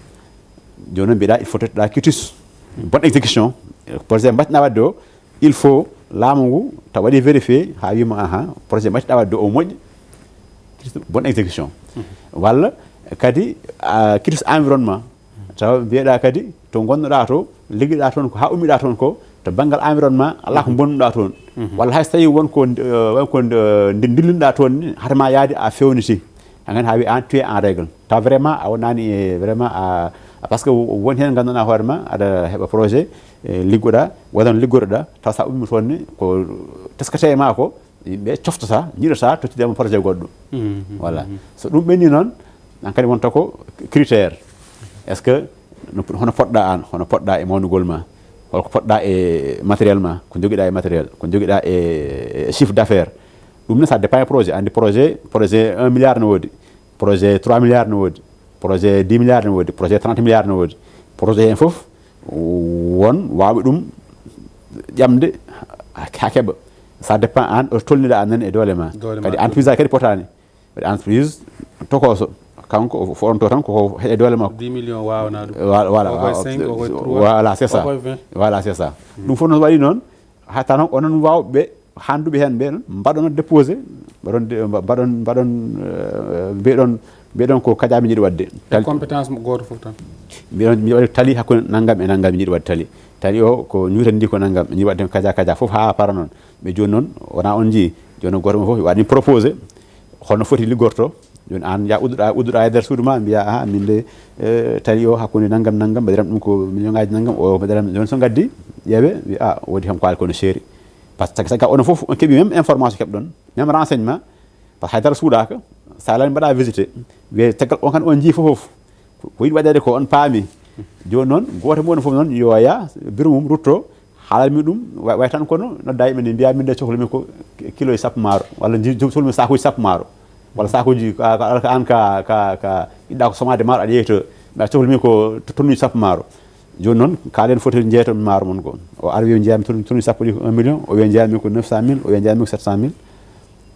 Jooni noon mbiɗa, il faut totteɗa quitus. Bonne exécution. Projet mbaɗtinɗa waɗde o, il faut laamu ngu taw waɗi vérifié haa wiima, aha, projet mbaɗtinɗa waɗde o moƴƴi, bonne exécution. Walla kadi, ah, quitus environnement, taw mbiyeɗa kadi to ngonnoɗa to, liggoɗa toon ko haa ummiɗa toon ko, to banngal environnement, alaa ko bonnuɗa toon. Walla hay so tawi won ko, eh, won ko, eh, ndi-, ndillinɗa toon ni, hade ma yaade a fewniti. Haa nganndu haa wi aan tu es en règle. Taw vraiment a wonani e vraiment a, a, parce que won heen ngannduɗaa hoore ma, aɗa heɓa projet, eh, liggoɗa, waɗan liggoɗoɗa, taw sa ummi toon ni, ko teskate e ma ko, yimɓe coftata, njiɗata, tottidema projet goɗɗo. Voilà. So ɗum ɓenni noon, an kadi wonta ko critère. Est-ce que no, hono poɗɗa aan, hono poɗɗa e mawnugol ma, holko poɗɗa e matériel ma, ko jogiɗa e matériel, ko jogiɗa e, e chiffre d'affaires? Ɗum ne, ça dépend e projet. Andi projet, projet un milliard ne woodi, projet trois milliards ne woodi, projet dix milliards ne woodi, projet trente milliards ne woodi. Projet heen fof won waawɓe ɗum ƴamde haa keɓa. Ça dépend aan o tolniɗa aan nani e doole ma. Doole ma. Kadi entreprise kadi potaani. Waɗi entreprise tokooso. Kanko o fo-, on to tan ko heƴa doole makko. Dix millions waawanaa ɗum. Voilà, voilà, o koye cinq, o koye trois, voilà, c'est ça. O koye vingt. Voilà, c'est ça. Ɗum fof noon waɗi noon, hatta noon onon waawɓe handuɓe heen ɓe noon, mbaɗono déposé, mbaɗon de-, mba-, mbaɗon, mbaɗon, eh, mbiɗon, mbiɗon ko kaja mi yiɗi waɗde. E tali. Compétence mo gooto fof tan. Mbiɗon, mi yiɗi waɗde tali hakkunde nanngam e nanngam mi yiɗi waɗde tali. Tali o ko ñuutandi ko nanngam, ñi waɗde kaja kaja fof haa para noon. Mais jooni noon, wonaa on njii. Jooni noon, gooto mo fof waɗi proposé, hono foti liggorto. Jooni aan, yaa udduɗaa, udduɗaa e nder suudu ma, mbiyaa, "Aha, min de, eh, tali o hakkunde nanngam nanngam, mbaɗiram ɗum ko million ngaaji nanngam, o mbaɗiram." Jooni so ngaddi, ƴeewe, wiya, "Ah, woodi kam ko haali kono seeri." Par ce que, saka onon fof on keɓi même information keɓɗon, même renseignement, par ce que haydara suuɗaaka, so a lami mbaɗa visité, wiye caggal on kan on njii fof fof. Ko, ko yiɗi waɗeede ko on paami. Jooni noon, gooto mo woni fof noon, yo yaa, bureau mum rutto, haalami ɗum, wa-, way tan kono nodda yimɓe ne mbiya, "Min de cohlumi ko kilo e sappo maaro, walla nji-, cohlumi sakuji sappo maaro, walla sakuji ka, ka, ka an ka, ka, ka yiɗɗa ko somade maaro aɗa yeyto, mbiya cohlumi ko to-, tonnuji sappo maaro." Jooni noon, kaalen foti jeeto maaro mon ko. O ari wiya jeeyami tonne, tonne sappo ɗi ko un million, o wiya jeeyami ko neuf cent mille, o wiya jeeyami ko sept cent mille.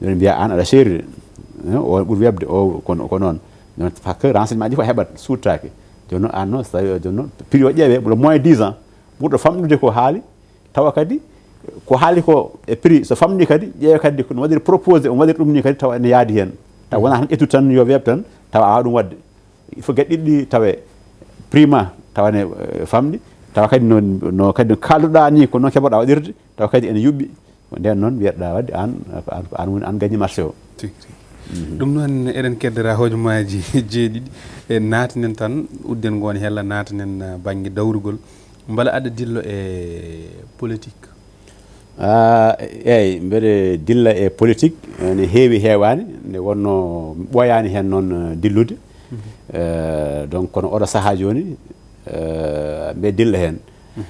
Jooni mbiya aan aɗa seeri de. Eh, o ɓuri weɓde, o ko, ko noon. Noon, parce que renseignement ji fof heɓat, suuttaaki. Jooni noon, aan noon, so tawi o jooni noon, prix o ƴeewe, le moins dix ans, ɓurɗo famɗude ko haali, tawa kadi, ko haali ko e prix, so famɗi kadi, ƴeewe kadi, ko no waɗiri proposé, on waɗiri ɗum ni kadi, tawa ene yaadi heen. Tawa wonaa tan ƴettude tan, yo weeɓ tan, tawa a waawaa ɗum waɗde. Il faut geɗe ɗiɗi ɗi tawe prima, tawa ne, eh, famɗi, tawa kadi no, no kadi no kaalduɗaa ni ko noon keɓoɗaa waɗirde, tawa kadi ene yuɓɓi. Ko ndeen noon mbiyeɗaa waɗde aan, ko aan, ko aan woni aan gañi marché o. Tigi, tigi. Mhm. Ɗum noon eɗen keddora hojomaaji jeeɗiɗi, e naatanen tan, udden ngoon hella naatanen, eh, bannge dawrugol. Mbela aɗa dillo e politique? Ah, eey, mbeɗe dilla e politique, ene heewi heewaani, nde wonnoo mi ɓooyaani heen noon, eh, dillude. Mhm. Eh, donc, kono oɗo sahaa jooni, eh, mbeɗe dilla heen. Mhm.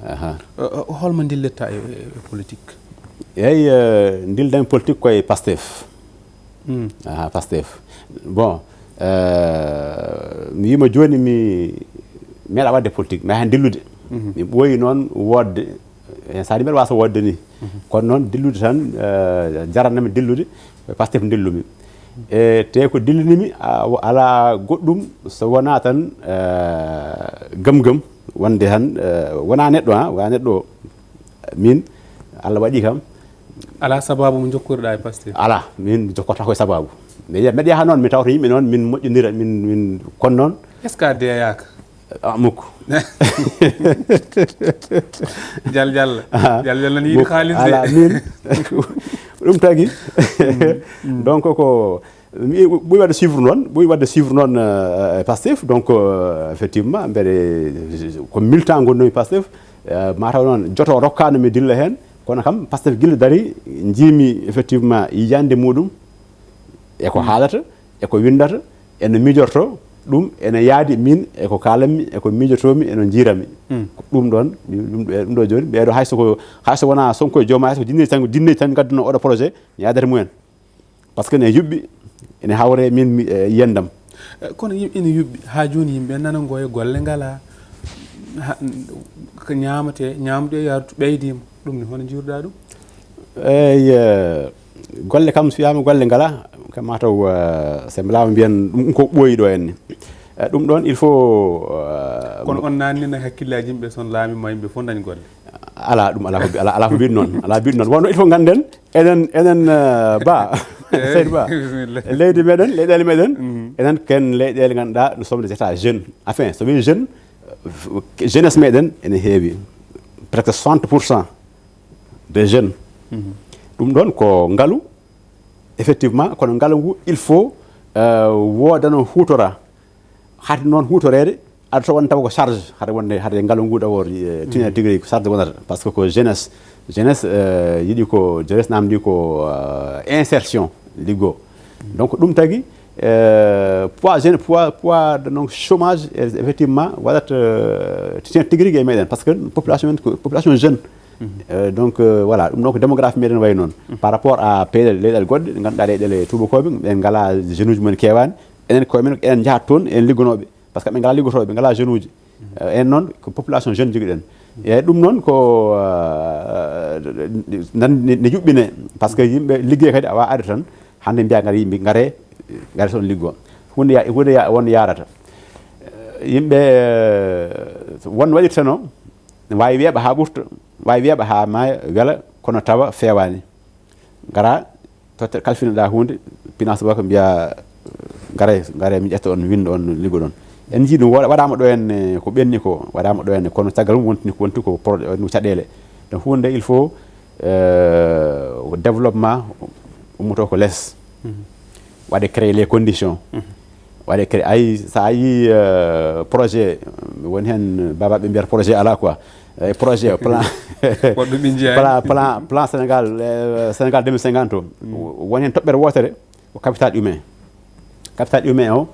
Aha. Eh, eh, holmo ndillirta e, e, e politique? Eey, eh, ndildan politique koye Pastef. Mm. Aha, Pastef. Bon, eh, mi wiima jooni mi meeɗa waɗde politique, mais heen dillude. Mhm. Mi ɓooyi noon woodde, eh, so a mbeɗa waasa woodde ni. Mhm. Kono noon dillude tan, eh, jaranami dillude, ko Pastef dillumi. E te ko dillinimi, a, alaa goɗɗum so wonaa tan, eh, gam gam wonde tan, eh, wonaa neɗɗo, ha, wonaa neɗɗo. Min, Allah waɗi kam. Alaa sababu mo jokkorɗaa e Pastef? Alaa, min mi jokkortaa ko e sababu. Mi, mbeɗa yaha noon, mi tawta yimɓe noon, min moƴƴondira, min, min, kono noon. Est-ce que a deeyaaka? Ah, mukko. Jal jal. Ah, jal jal nan yiɗi mukko. Xaalis de. Alaa, min. Ɗum tagi. Mm, mm. Donc ko, mi ɓuri waɗde suivre noon, ɓuri waɗde suivre noon, euh, Pastef. Donc, euh, effectivement, mbeɗe, ko militant ngonnomi Pastef. Euh, mataw noon joto rokkaano mi dilla heen. Kono kam, Pastef gila dari, njiimi effectivement yiyande muɗum, e ko haalata, e ko winndata, e no miijorto, ɗum ene yaadi min, e ko kaalammi, e ko miijotoomi, e no njiirami. Mm. Ko ɗum ɗoon, ɗum, ɗum ɗo jooni, ɓeeɗo hay so ko, hay so wonaa Sonko e Diomaye, hay so ko jinneeji tan, jinneeji tan ngadduno oɗo projet, mi yaadata mumen. Par ce que ne yuɓɓi, ene hawre min, mi, e yiyandam. Eh, kono yimɓe ene yuɓɓi, haa jooni yimɓe nana ngoya golle ngalaa, ha, ko ñaamatee, ñaamde yartu ɓeydiima. Ɗum ne, hono njiiruɗaa ɗum? Eey, eh, golle kam, so wiyaama golle ngalaa, kam mataw, eh, so mbilaama mbiyen ɗum ko ɓooyi ɗo en ni. Eh, ɗum ɗoon, il faut, eh, kono on naannina hakkillaaji yimɓe, so on laamima yimɓe fof dañ golle. Alaa, ɗum alaa ko bi-, alaa, alaa ko mbiɗ noon. Alaa mbiɗ noon. Wonno il faut ngannden, enen, enen, eh, Ba, Seydi Ba, bisimilla. Leydi meɗen, leyɗeele meɗen, mhm, enen ken leyɗeele ngannduɗaa, nous sommes des États jeunes. Enfin, so wii jeune, eh, jeunesse meɗen ene heewi. Presque soixante pour cent des jeunes. Mhm. Ɗum ɗoon ko ngalu, effectivement, kono ngalu ngu, il faut, eh, woodano huutora. Hade noon huutoreede, aɗa tawa won tawa ko charge, hade wonde, hade ngalu ngu ɗawor, eh, tine tigi ko charge wonata. Par ce que ko jeunesse, jeunesse, eh, yiɗi ko, jeunesse namdi ko, eh, insertion, liggo. Donc, ɗum tagi, eh, poids jeune, poids, poids de, donc, chômage, eh, effectivement, waɗat, eh, tine tigi rigi e meɗen. Par ce que population men ko population jeune. Mhm. Eh, donc, eh, voilà, ɗum ɗo ko démographie meɗen wayi noon. Mhm. Par rapport à payɗe, leyɗeele goɗɗe, ɗe ngannduɗaa leyɗeele tuubakooɓe, ɓe ngalaa jeune uji mumen keewaani. Enen koye men, enen njahat toon, en liggonooɓe. Par ce que ɓe ngalaa liggotooɓe, ɓe ngalaa jeune uji. Eh, en noon, ko population jeune jogiɗen. Eyi, ɗum noon ko, eh, nan, ne, ne yuɓɓine. Par ce que yimɓe liggey kadi, a waawaa arde tan, hannde mbiyaa ngara yimɓe, ngare, ngare toon liggoo. Huunde ya-, huunde ya-, won yaarata. Eh, yimɓe, eh, won waɗirteno, ne waawi weeɓa haa ɓurta, waawi weeɓa haa maaya, wela, kono tawa feewaani. Ngara, totte, kalfinoɗaa huunde, finance ba ko mbiyaa, "Ngare, ngare, mi ƴetta on, winnda on, liggoɗon." En njii ɗum waɗa- waɗaama ɗo en, eh, ko ɓenni ko, waɗaama ɗo en, kono caggal mum wonti ko, wonti ko pro- wonti ko caɗeele. Donc huunde il faut, euh, développement ummoto ko les. Waɗe créer les conditions. Waɗe créer, ay, so a yii, euh, projet, woni heen baabaaɓe mbiyata projet alaa quoi. Eh, projet plan Woɗɗo ɓe njiyaani. Plan, plan, plan Sénégal, eh, Sénégal deux mille cinquante o. Woni heen toɓɓere wootere, ko capital humain. Capital humain o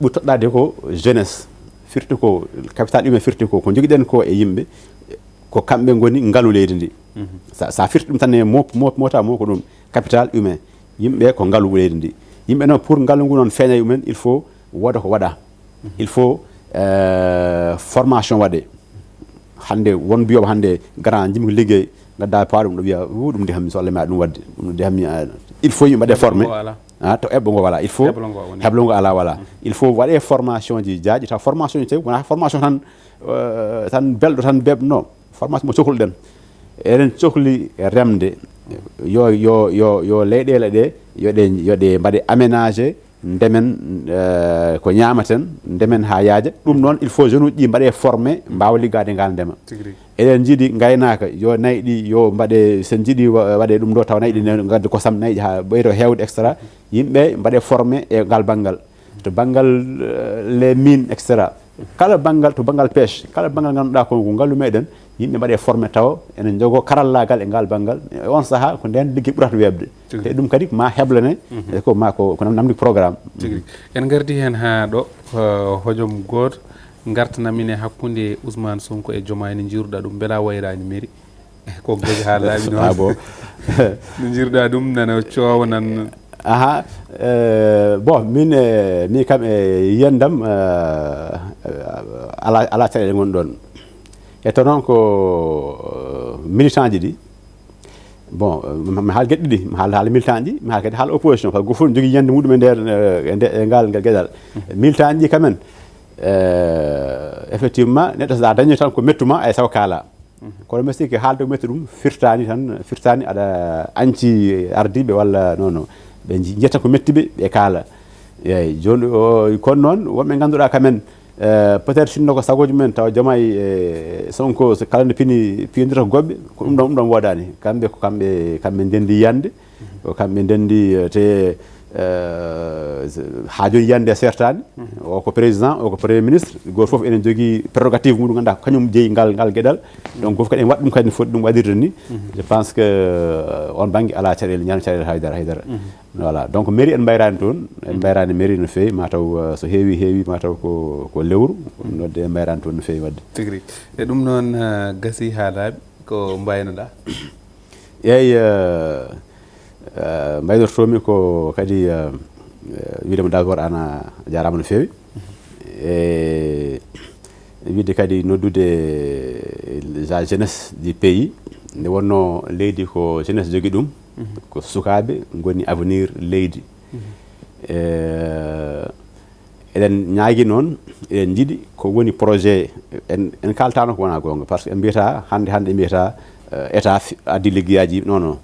ɓuri toɗɗaade ko jeunesse. Firti ko capital humain, firti ko ko njogiɗen ko e yimɓe, ko kamɓe ngoni ngalu leydi ndi. Sa, sa firti ɗum tan e mo- mo- mota mo ko ɗum capital humain. Yimɓe ko ngalu leydi ndi. Yimɓe noon, pour ngalu ngu noon feeña e mumen, il faut wooda ko waɗa. Il faut, euh, formation waɗe. Hannde won mbiyooɓe hannde grand jimmi ko liggey, ngadda pawa ɗum ɗo wiya, "Wu, ɗum de hammi so Allah ma ɗum waɗde, ɗum de hammi." Ah, il faut yimɓe mbaɗe formé. Ko alaa. Ah, to eɓɓo ngo wala, il faut Heblo ngo woni. Heblo ngo alaa wala. Il faut waɗe formation ji jaaƴi, taw formation ji tawi wona formation tan, euh, tan belɗo tan beɓno. Formation mo cohluɗen. Eɗen cohli remde, yo, yo, yo, yo leyɗeele ɗe, yo ɗe, yo ɗe mbaɗe aménagé, ndemen, eh, ko ñaamaten, ndemen haa yaaja. Ɗum noon, il faut jeune uji ɗi mbaɗe formé, mbaawa liggaade ngal ndema. Tigi rigi. Eɗen njiɗi ngaynaaka, yo nayi ɗi, yo mbaɗe, so en njiɗi wa- waɗe ɗum ɗo, taw nayi ɗi ne ngadda kosam nayi ɗi haa ɓeydo heewde, et cetera. Yimɓe mbaɗe formé e ngal banngal. To banngal, eh, les mines, et cetera. Kala banngal, to banngal pêche, kala banngal ngannduɗaa ko, ko ngalu meɗen, yimɓe mbaɗe formé tawa ene njogo karallaagal e ngal banngal. E on sahaa ko ndeen liggey ɓurata weeɓde. Tigi. Te ɗum kadi ma heblane, e ko ma ko, ko nam- namdi programme. Tigi rigi. En ngardi heen haa ɗo, eh, hojom gooto ngartana min e hakkunde Ousmane Sonko e Diomaye, no njiiruɗaa ɗum, mbela wayraani mairie? Eh, ko gasi haa laaɓi noon. Ah, bon. No njiiruɗaa ɗum, nana coowa nan. Aha, eh, bon, min, eh, mi kam e yiyandam, eh, eh, ala, ala caɗeele ngon ɗon. E to noon ko, eh, militant ji ɗi. Bon, eh, mi haal geɗe ɗiɗi, mi haal, haal militant ji, mi haal kadi haal opposition, parce que gooto fof ne jogii yiyande muɗum e nder, eh, e nde- e ngal, ngal geɗal. Militant ji quand même, eh, effectivement, neɗɗo so a dañi tan ko mettu ma, ay saw kaala. Kono mi sikki haalde ko metti ɗum firtaani tan, firtaani aɗa anci ardiiɓe walla non, non. Ɓe nji- njiyata ko metti ɓe, ɓe kaala. Eeyi, jooni o, kono noon, wonɓe ngannduɗaa quand même, eh, peut-être sinno ko sagooji mumen tawa Diomaye e Sonko, so kala nde pini, piyondira ko goɓɓe, ko ɗum ɗon, ɗum ɗon woodaani. Kamɓe ko kamɓe, kamɓe ndenndi yiyande, ko kamɓe ndenndi, eh, te, eh, haa jooni yiyande seertaani. O ko président, o ko premier ministre, gooto fof enen jogii prérogative muɗum, ngannduɗaa ko kañum jeyi ngal, ngal geɗal. Donc, gooto fof kadi en waɗ ɗum kadi no foti ɗum waɗirde ni. Je pense que, euh, on bannge alaa caɗeele, ñaam caɗeele haydara, haydara. Voilà. Donc, mairie en mbayraani toon, en mbayraani mairie no feewi, ma taw, euh, so heewi, heewi, ma taw ko, ko lewru, nodde en mbayraani toon no feewi waɗde. Tigi rigi. E ɗum noon, eh, gasi haa laaɓi, ko mbaynoɗaa? Eeyi, eh, eh, mbaynortoomi ko kadi, eh, eh, wiide mo d'abord aan a jaaraama no feewi. E wiide kadi noddude la jeunesse du pays, nde wonnoo leydi ko jeunesse jogi ɗum, ko sukaaɓe ngoni avenir leydi. Eh, eɗen ñaagi noon, eɗen njiɗi ko woni projet, en, en kaaltaano ko wonaa goonga, parce que en mbiyata hannde, hannde en mbiyata, eh, état fi- addi liggeyaaji, non, non.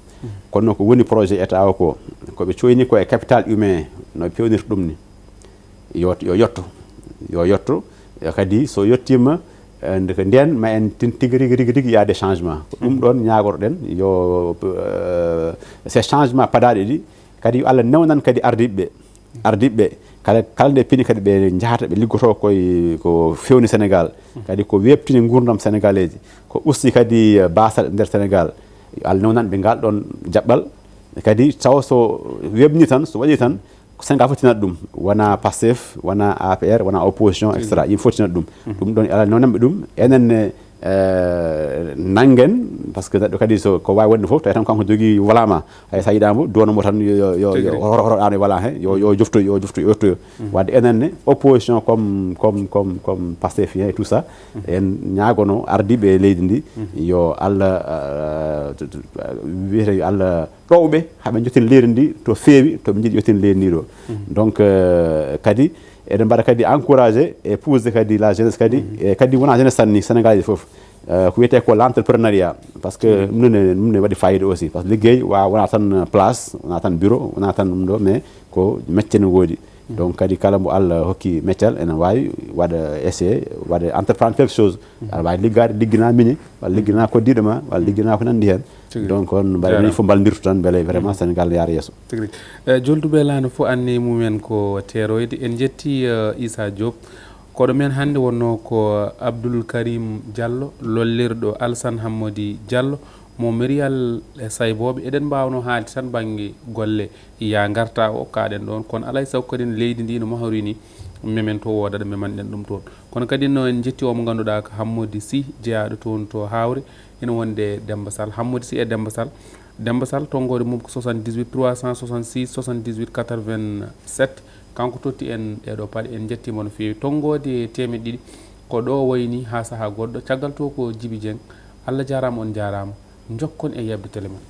Kono ko woni projet état o ko, ko ɓe coyni ko e capital humain, no ɓe pewnirta ɗum ni. Yo, yo yotto, yo yotto, e kadi so yettiima, eh, nde ko ndeen ma en tin tigi rigi, rigi, rigi, il y a des changements. Ko ɗum ɗoon ñaagotoɗen, yo, eh, ces changements paɗaaɗe ɗi, kadi yo Allah newnan kadi ardiiɓe ɓe. Ardiiɓe ɓe, kala, kala nde pini kadi ɓe njahata, ɓe liggotoo koye ko feewni Sénégal, kadi ko weeɓtini nguurndam Sénégalais ji, ko usti kadi, eh, baasal nder Sénégal. Yo Allah newnan ɓe ngal ɗoon jaɓɓal, kadi taw so weeɓni tan, so waɗi tan, ko Sénégal fof tinat ɗum, wona Pastef, wona A P R, wona opposition, et cetera. Yimɓe fof tinat ɗum. Ɗum ɗoon, yo Allah newnan ɓe ɗum, enen ne, eh, nanngen, parce que neɗɗo kadi so ko waawi wonde fof, tawi tan kanko jogii wala ma. Hay so a yiɗaa mo, duwano mo tan, yo, yo, yo, Tigi yo, rigi. horo, horo, ano wala he, yo, yo joftoy, yo joftoy, yo yottoyo. Waɗde enen ne, opposition comme, comme, comme, comme Pastef et tout ça, en ñaagono ardiiɓe leydi ndi, yo Allah, euh, t- t- wiyete yo Allah ɗowɓe, haɓe jottin leydi ndi to feewi, to ɓe njiɗi yottin leydi ndi ɗo. Donc, euh, kadi, eɗen mbaɗa kadi encouragé e poussé kadi la jeunesse kadi, e kadi wona jeunesse tan ni, Sénégal fof. Euh, ko wiyetee ko l'entrepreneuriat, parce que ɗum ne, ɗum ne waɗi fayida aussi, parce que liggey wa- wona tan place, wona tan bureau, wona tan ɗum ɗo, mais ko mecce ne woodi. Donc kadi kala mbo Allah hokki meccal ene waawi waɗa essai, waɗa entreprendre quelque chose. Aɗa waawi liggaade, liggina miñe, walla liggina koddiiɗo ma, walla liggina ko nanndi heen. Tigi. Donc on mbaɗa Jaaraama. Minen fof mballondirtu tan mbele vraiment Sénégal yaara yeeso. Tigi rigi. Eh, joltuɓe laana fof anni mumen ko teeroyde. En njetti eh, Issa Diop. Koɗo men hannde wonnoo ko Abdoul Karim Diallo, lollirɗo Alsan Hammodi Diallo, mo Meriyal e Saybooɓe. Eɗen mbaawnoo haalde tan bannge golle ya ngarta o kaaɗen ɗoon, kono alaa e sago kadi leydi ndi no mahori ni, memen to wooda ɗo memanɗen ɗum toon. Kono kadi no en njetti o mo ngannduɗaa ko Hammodi Sy, jeyaaɗo toon to Hawre, ina wonde Demba Sall. Hammodi Sy e Demba Sall. Demba Sall, tonngoode mum ko soixante-dix-huit trois cent soixante-six soixante-dix-huit quatre-vingt-sept. Kanko totti en ɗeɗo paɗe, en njettiima no feewi. Tonngoode teemeɗɗe ɗiɗi ko ɗo wayni haa sahaa goɗɗo. Caggal to ko Djiby Dieng. Allah jaaraama, on njaaraama. Njokkon e yeɓde tele men.